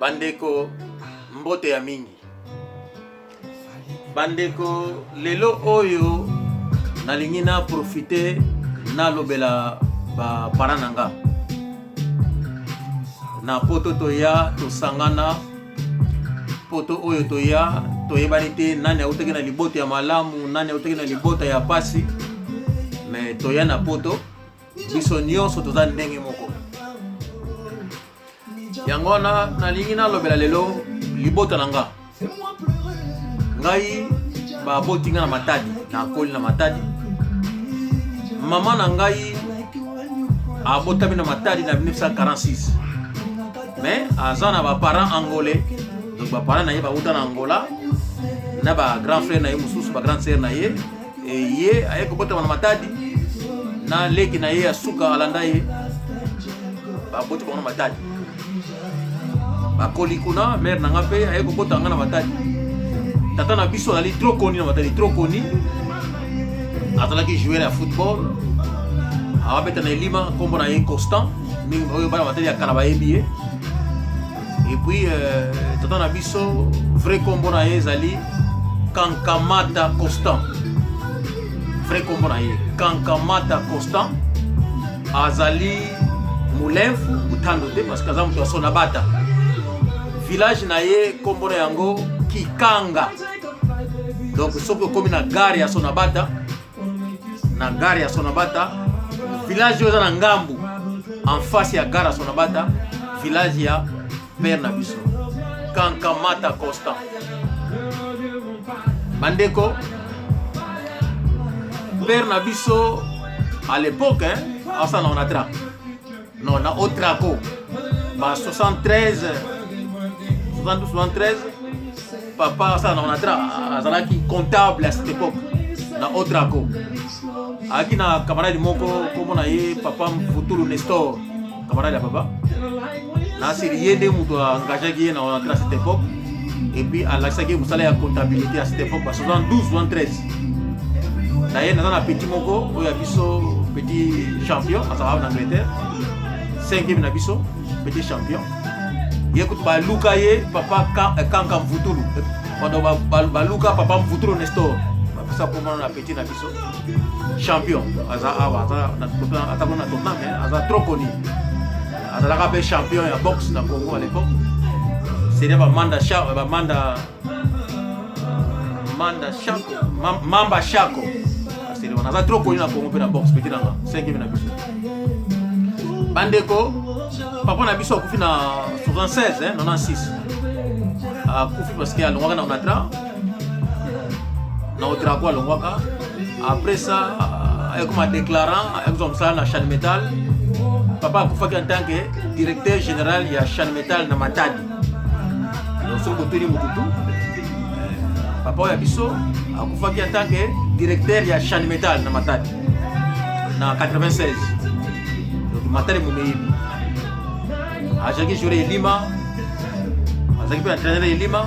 Bandeko, mbote ya mingi. Bandeko, lelo oyo nalingi na profite nalobela ba parents na nga na poto. Toya tosangana poto oyo, toya toyebani te nani autaki na libota ya malamu, nani autaki na libota ya pasi, mais toya na poto, biso nyonso toza ndenge moko. Yango wana nalingi nalobela lelo libota na nga. Ngai baboti nga na Matadi, nakoli na Matadi. Mama na ngai abotami na Matadi na 1946, mais aza na baparent angolais. Donc baparent na ye bauta na Angola na bagrand frère na ye mosusu, bagrande sœur na ye. E ye aye kobotama na Matadi na leki na ye ya suka alanda ye. Baboti bango na Matadi, bakoli kuna. Mère na nga mpe aye kobota nga na Matadi. Tata na biso azali trop connu na Matadi, trop connu. Azalaki joueur ya football, awabeta na Elima. Nkombo na ye Constant. Mingi oyo bana Matadi ya kala bayebi ye. Et puis tata na biso, vrai nkombo na ye ezali Kankamata Constant. Vrai nkombo na ye Kankamata Constant. Azali molemfu mutando te, parce que aza moto ya Sonabata. Village na ye, nkombo na yango Kikanga. Donc soki okomi na gare ya Sonabata, na gare ya Sonabata, village oyo eza na ngambu en face ya gare ya Sonabata, village ya père na biso Kankamata Constant. Bandeko, père na biso à l'époque, hein, asala na Onatra, non, na Otraco, ba 73, 72, 73. Papa asala na Onatra, azalaki comptable à cette époque na Otraco. Azalaki na camarade moko, kombo na ye papa Mvutulu Nestor, camarade ya papa Nasiri. Ye nde moto aengageaki ye na Onatra à cette époque et puis alakisaki ye mosala ya comptabilité à cette époque, ba 72, 73. Na ye naza na petit moko oyo ya biso, petit champion, azalaka na Angleterre, cinquième na biso, petit champion. Ye kutu baluka ye papa Kanka Mvutulu. Pardon, baluka papa Mvutulu Nestor, bapesa komona na petit na biso champion. Aza awa, aza ata kuna na Tottenham, mais aza trop connu. Azalaka mpe champion ya boxe na Congo à l'époque. C'était bamanda, bamanda, manda Shako, Mamba Shako. Aza trop connu na Congo mpe na boxe. Petit nanga, cinquième na biso. Bandeko, papa na biso akufi na 76, hein, 96 akufi, parce que alongwaka na Onatra, na Otraco alongwaka. Après ça ayekoma déclarant, ayekozwa mosala na Chanmetal. Papa akufaki en tant que directeur général ya Chanmetal na Matadi. Donc soki botuni motutu, papa oyo ya biso akufaki en tant que directeur ya Chanmetal na Matadi na 96. Donc Matadi momeyebi, azalaki joueur Elima, azalaki mpe entraîneur Elima.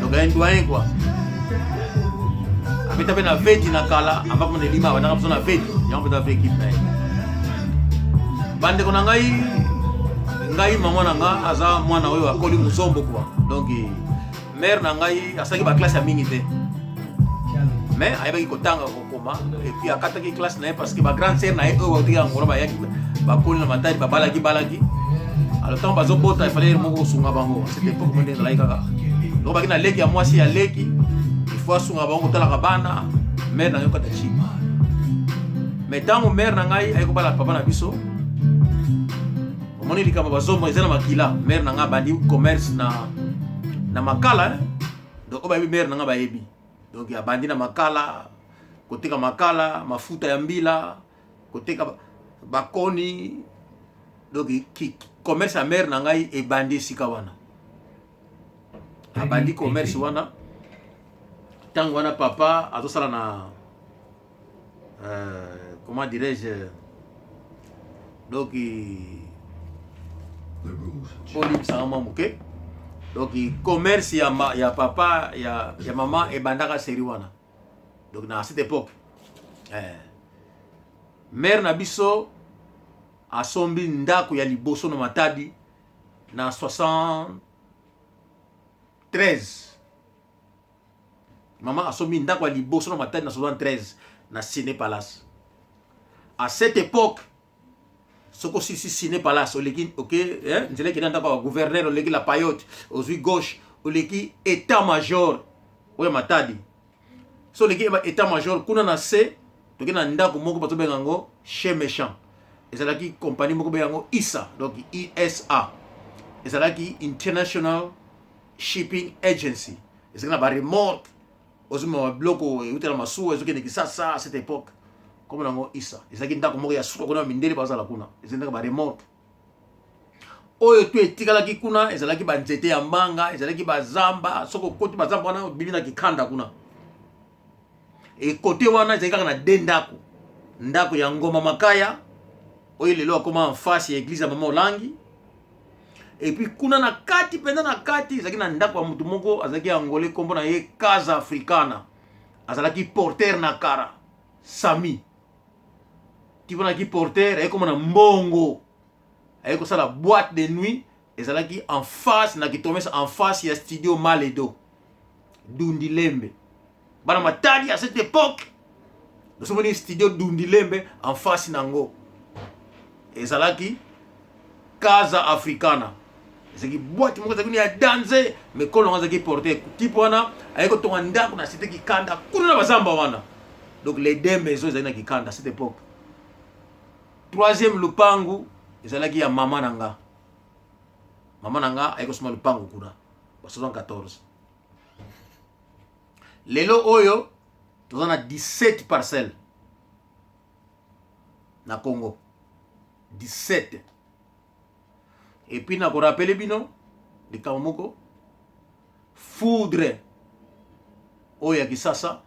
Donc un doyen quoi. Abeta mpe na Veti na kala, avant komona Elima, abandaka biso na Veti. Yango mpenza ve équipe na ye. Bandeko na ngai, ngai mama na nga aza mwana oyo akoli mozombo quoi. Donc mère na ngai asalaki baclasse ya mingi te, mais ayebaki kotanga, kokoma. Et puis akataki classe na ye parce que bagrande sœur na ye oyo bautaki Angola bayaki, bakoli na Matadi, babalaki balaki. Alors ntango bazobota, efale moko kosunga bango. À cette époque mo nde ezalaki kaka loko baki na leki ya mwasi ya leki, il faut asunga bango kotalaka bana. Mère na ngai okata chima. Mais ntango mère na ngai aye kobala papa na biso, omoni likambo bazombo eza na makila. Mère na ngai abandi commerce na Makala, hein? Donc oyo bayebi mère na ngai bayebi. Donc abandi na Makala koteka makala, mafuta ya mbila, koteka bakoni. Donc commerce ya mère na ngai ebandi esika wana. Abandi commerce wana ntango wana papa azosala na comment dirais-je, donc olimbisanga mwa moke. Donc commerce ya papa, ya mama ebandaka série wana. Donc na cette époque, mère na biso asombi ndako ya liboso na Matadi. Na 73, mama asombi ndako ya liboso na Matadi na 73 na Ciné Palace. À cette époque, soki osilisi Ciné Palace, oleki oke eh, nzela ekenda ndako ya gouverneur, oleki la Payotte, ozwi gauche, oleki état major oyo Matadi. So oleki état major kuna na se, toke na ndako moko bazobenga yango chez Méchant. Ezalaki compagnie moko benga yango ISA, donc ISA, ezalaki International Shipping Agency. Ezalaki na baremorque, ozomema biloko eutela masuwa, ezokende Kisasa. À cette époque, kombo nango ISA. Ezalaki ndako moko ya suka kuna, mindele bazala kuna. Ezalaki ndako baremorque oyo to etikalaki kuna, ezalaki banzete ya mbanga, ezalaki bazamba. Soki okoti bazamba wana, obimi na kikanda kuna. Ekote wana ezalaki kaka na de ndako, ndako ya Ngoma Makaya oyo lelo akoma en face ya église ya Mama Olangi. Et puis kuna na kati mpenza, na kati, ezalaki na ndako ya motu moko azalaki angolais, nkombo na ye Casa Africana, azalaki porteur na Kara Sami. Tiponaki porteur, aye komona mbongo, aye kosala boîte de nuit. Ezalaki en face na Kitomesa, en face ya studio Maledo Dundi Lembe. Bana Matadi à cette époque, tosomoni studio Dundi Lembe, en face nango ezalaki Casa Africana. Ezalaki boîte moko ezalaki ya danse, mais kolongo azalaki porteur. Type wana aye kotonga ndako na cité Kikanda kuna na bazamba wana. Donc les deux maisons ezalaki na Kikanda à cette époque. Troisième lupangu ezalaki ya mama na nga. Mama na nga aye kosoma lupangu kuna ba 74. Lelo oyo toza na 17 parcelles na Congo, 17. Et puis nakorappeler bino likambo moko: Foudre oyo ya Kisasa,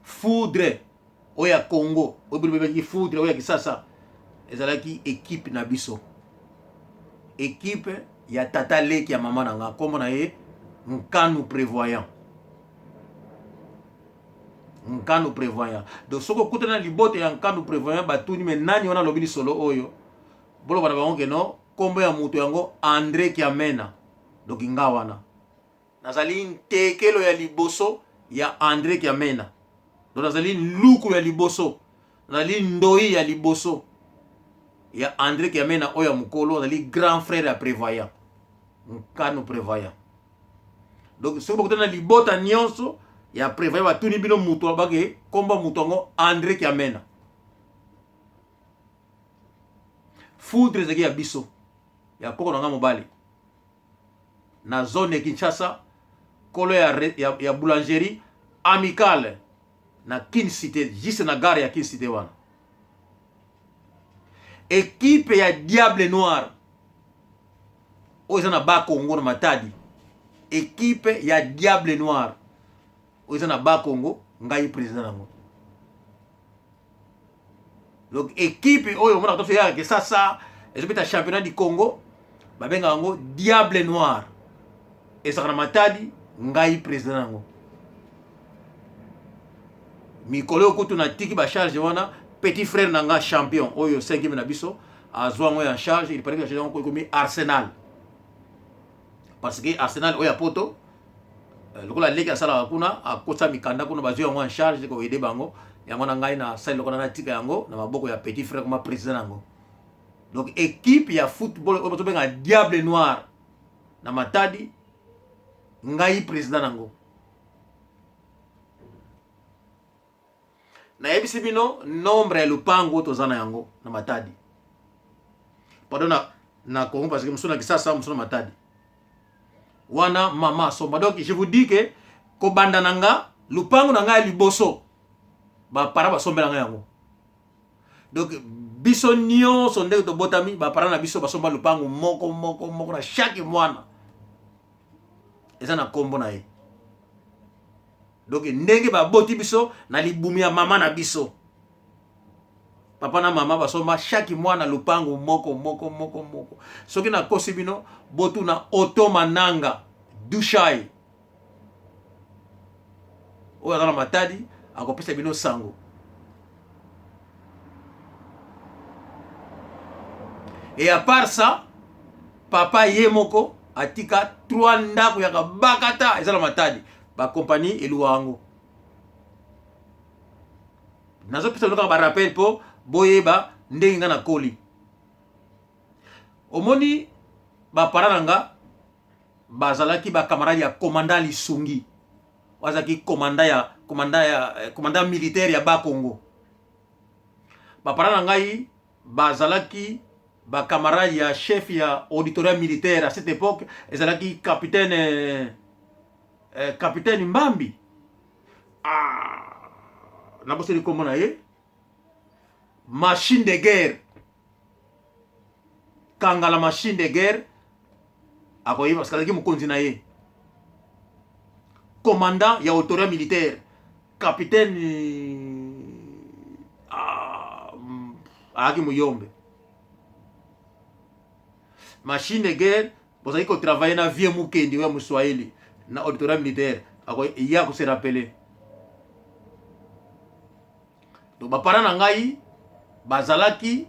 Foudre oyo ya Congo, oyo bino bebaki Foudre oyo ya Kisasa, ezalaki équipe na biso, équipe ya tata leki ya mama na nga, nkombo na ye Nkanu Prévoyant. Nkanu Prévoyant. Donc soki okutani na liboto ya Nkanu Prévoyant, batuni: "Me nani wana alobi lisolo oyo?" Boloba na bango que non, nkombo ya moto yango André Kiamena. Donc nga wana nazali ntekelo ya liboso ya André Kiamena. Donc nazali luku ya liboso, nazali ndoi ya liboso ya André Kiamena oyo ya mokolo, azali grand frère ya Prévoyant, Nkanu Prévoyant. Donc soki bokutani na libota nyonso ya Prévoyant, batuni bino moto, bake komba moto yango André Kiamena. Foudre ezalaki ya biso, ya koko na nga mobali, na zone ya Kinshasa, kolo ya boulangerie Amicale na Kin Cité, juste na gare ya Kin Cité wana. Équipe ya Diable Noir oyo eza na Bakongo na Matadi, équipe ya Diable Noir oyo eza na Bakongo, ngai président nango. Donc équipe oyo omonaka toso yaka Kisasa, ezobeta championnat du Congo, babengaka yango Diable Noir, ezalaka na Matadi, ngai président yango. Mikolo oyo kutu natiki bacharge wana, petit frère na nga champion oyo cinquième na biso azwa yango en charge. Il paraît que yango ekomi Arsenal, parce que Arsenal oyo ya poto, lokola leki asalaka kuna, akotisa mikanda kuna, bazwi yango en charge koaider bango. Yango na ngai nasali lokola natika yango na maboko ya petit frère koma président yango. Donc équipe ya football oyo bazobenga Diable Noir na Matadi, ngai président nango. Nayebisi bino nombre ya lupango toza na yango na Matadi, pardon, na Congo, parce que mosusu na Kisasa, mosusu na Matadi wana mama asomba. Donc je vous dis que kobanda na nga, lupango na ngai ya liboso, baparents basombela ngai yango. Donc biso nyonso ndenge tobotami, baparents na biso basomba lupango moko moko moko na chaque mwana, eza na nkombo na ye. Donc ndenge baboti biso na libumu ya mama na biso, papa na mama basomba chaque mwana lupango moko moko moko moko. Soki nakosi bino, botuna Otoma Nanga Dushai oyo aza na Matadi, akopesa bino sango. Et à part ça, Papa ye moko atika 3 ndako ya kabakata eza na Matadi, bakompagnie eluwa yango. Nazopesa bino kaka barappel mpo boyeba ndenge nga nakoli. Omoni, bapara na nga bazalaki bacamarade ya commandant Lisungi, azalaki commandant militaire ya Bakongo. Bapara na ngai bazalaki bacamarade ya chef ya auditorat militaire à cette époque, ezalaki capitaine Mbambi. Ah, naboseli nkombo na ye. Machine de guerre, Kangala machine de guerre, akoyeba parce que azalaki mokonzi na ye, commandant ya auditorat militaire, capitaine. Ah, ayaki Muyombe. Machine de guerre bozalaki kotravaille na vieux Mukendi oyo ya Moswahili na auditorat militaire, ye akose rappeler. Donc bapara na ngai bazalaki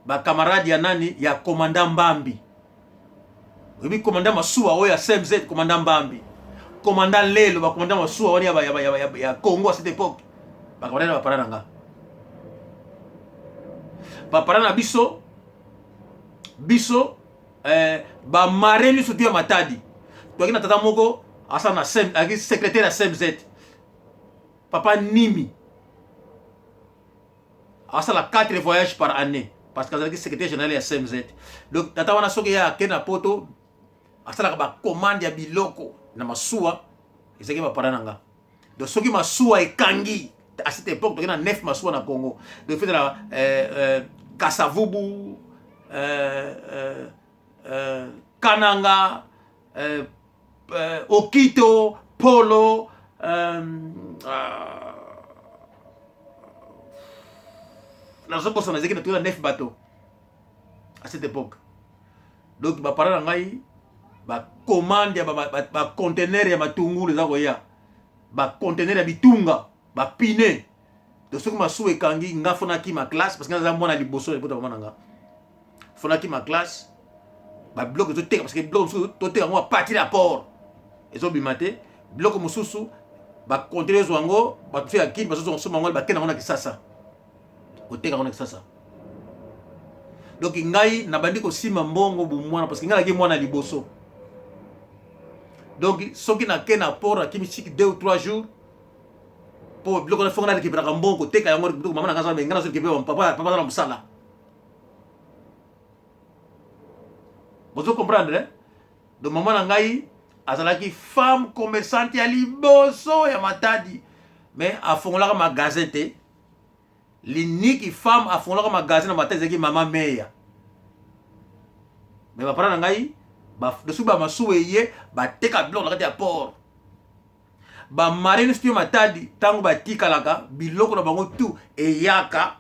bacamarade ya nani? Ya commandant Mbambi. Oyebi commandant masuwa oyo ya CMZ, commandant Mbambi, commandant Lelo, bacommandant masuwa wana ya Congo à cette époque, bacamarade na bapara na nga. Bapara na biso, bamare nyonso tu ya Matadi, toyaki na tata moko asala na ayaki secrétaire ya CMZ, papa Nimi, asala 4 voyages par année parce que azalaki secrétaire général ya CMZ. Donc tata wana, soki ye ake na Poto, asalaka bacommande ya biloko na masuwa, ezalaki bapara na nga. Donc soki masuwa ekangi, à cette époque toki na 9 masuwa na Congo, donc fetela Kasavubu, Kananga, Okito, Polo, nazobosana, ezalaki na toki na 9 bateau à cette époque. Donc bapara na ngai, bacommande ya baconteneur ya matungulu eza koya, baconteneur ya bitunga, bapine. Donc soki masuwa ekangi, nga faut nakima classe parce que naza mwana liboso na libota mama na nga. Faut nakima classe, babiloko ezoteka, parce que biloko mosusu toteka yango à partir ya port, ezobima te. Biloko mosusu baconteneur ezwa yango, bato mosusu ya Kini bazozwa kosomba yango, bakende yango na Kisasa, koteka yango na Kisasa. Donc ngai nabandi kosimba mbongo bomwana parce que ngai naki mwana liboso. Donc soki nake na port, nakimi siki 2 ou 3 jours mpo biloko na fonga, narécupéraka mbongo koteka yango. Biloko mama na ngai aza, ngai nazo récupérer, papa aza na mosala. Bozo comprendre, eh? Donc mama na ngai azalaki femme commerçante ya liboso ya Matadi, mais afongolaka magasin te. L'unique femme afongolaka magasin na Matadi ezalaki mama Meya. Mais bapara na ngai, soki bamasuwa eye, bateka biloko na kati ya port. Bamare nyonso ya Matadi, ntango batikalaka biloko na bango tu, eyaka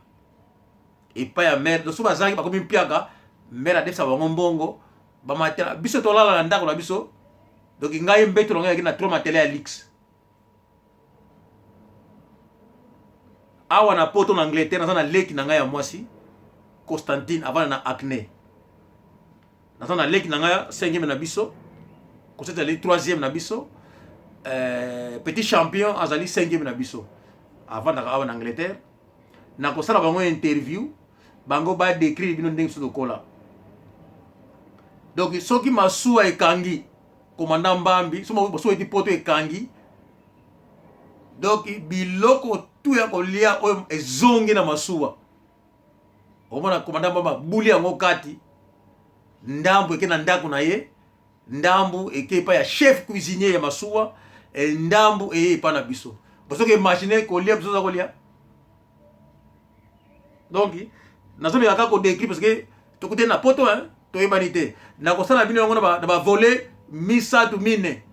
epai ya mare. Donc soki bazalaki bakomi mpiaka, mare adefisa bango mbongo, bamatela. Biso tolala na ndako na biso. Donc ngai, mbeto na ngai yaki na trois matelas ya luxe. Awa na Poto, na Angleterre, naza na leki na ngai ya mwasi Constantine, avanda na Acne. Naza na leki na ngai cinquième na biso, Constantine azali troisième na biso, petit champion azali cinquième na biso, avandaka awa na Angleterre. Nakosala bango interview, bango badécrire bino ndenge biso tokola. Donc soki masuwa ekangi, commandant Mbambi, soki masuwa eti Poto ekangi, donc biloko tu ya kolia oyo ezongi na masuwa, omona commandant Mbambi abuli yango kati, ndambu eke na ndako na ye, ndambu eke epai ya chef cuisinier ya masuwa, ndambu eye epai na biso. Bosoki imagine kolia biso oza kolia. Donc nazomeka kaka kodécrire parce que tokutani na Poto, hein, toyebani te. Nakosala bino yango na bavolet misato, mine,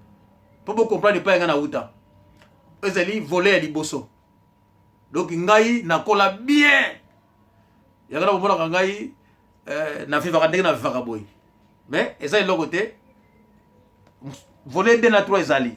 mpo bocomprendre epai ngai nauta. Ezali volet ya liboso. Donc ngai nakola bien, yango na bomonaka ngai navivaka ndenge navivaka boye, mais eza eloko te. Volet 2 na 3 ezali.